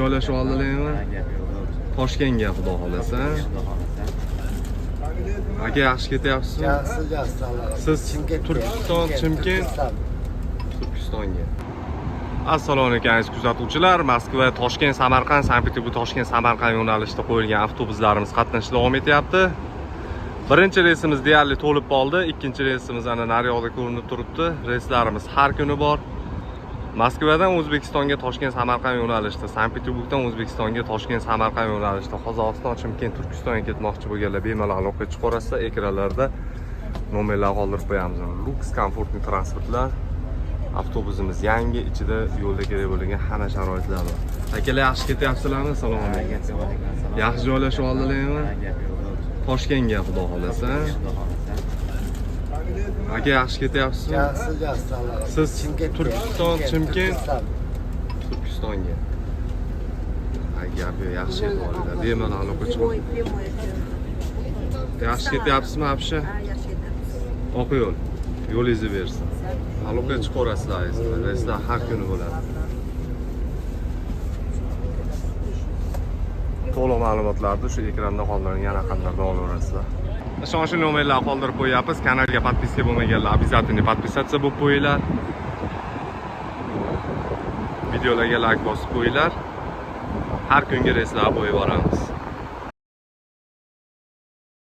Joylashib oldilarmi? Toshkentga, xudo xohlasa. Aka, yaxshi ketyapsizmi? Yaxshi, yaxshi, Alloh. Siz Chimkentga. Turkiston, Chimkent? Turkiston. Turkistonga. Assalomu alaykum, aziz kuzatuvchilar. Moskva, Toshkent, Samarqand, Sankt-Peterburg, Toshkent, Samarqand yo'nalishida qo'yilgan avtobuslarimiz qatnashi davom etyapti. Birinchi reysimiz deyarli to'lib qoldi. Ikkinchi reysimiz ana naryoqda ko'rinib turibdi. Reyslarimiz har kuni bor. Moskvadan O'zbekistonga Toshkent, Samarqand yo'nalishida, Sankt-Peterburgdan O'zbekistonga Toshkent, Samarqand yo'nalishida, Qozog'iston, Chimkent, Turkistonga ketmoqchi bo'lganlar bemalol aloqaga chiqaverasizlar. Ekranlarda nomerlar qoldirib qo'yamiz. Люкс, комфортный transportlar. Avtobusimiz yangi, ichida yo'lda kerak bo'lgan hamma sharoitlar bor. Akalar, yaxshi ketyapsizlarmi? Assalomu alaykum. Yaxshi joylashib oldilarmi? Toshkentga, xudo xohlasa. Aka, yaxshi ketyapsizmi? Yaxshi, yaxshi, Alloh. Siz Chimkentga. Turkiston, Chimkent? Turkiston. Turkistonga. Ha, gap yo'q, yaxshi yetib olinglar. Bemalol aloqa chiqib. Прямой, прямой эфир. Yaxshi ketyapsizmi, apsha? Ha, yaxshi ketyapmiz. Oq yo'l. Yo'lingizni bersin. Aloqaga chiqaverasizlar, azizlar. Reyslar har kuni bo'ladi. To'liq ma'lumotlarni shu ekranda qoldirilgan raqamlardan olaverasizlar. Ishonchli nomerlar qoldirib qo'yapmiz. Kanalga подписка bo'lmaganlar обязательно подписаться bo'lib qo'yinglar. Videolarga like bosib qo'yinglar. Har kungi reyslarni qo'yib boramiz.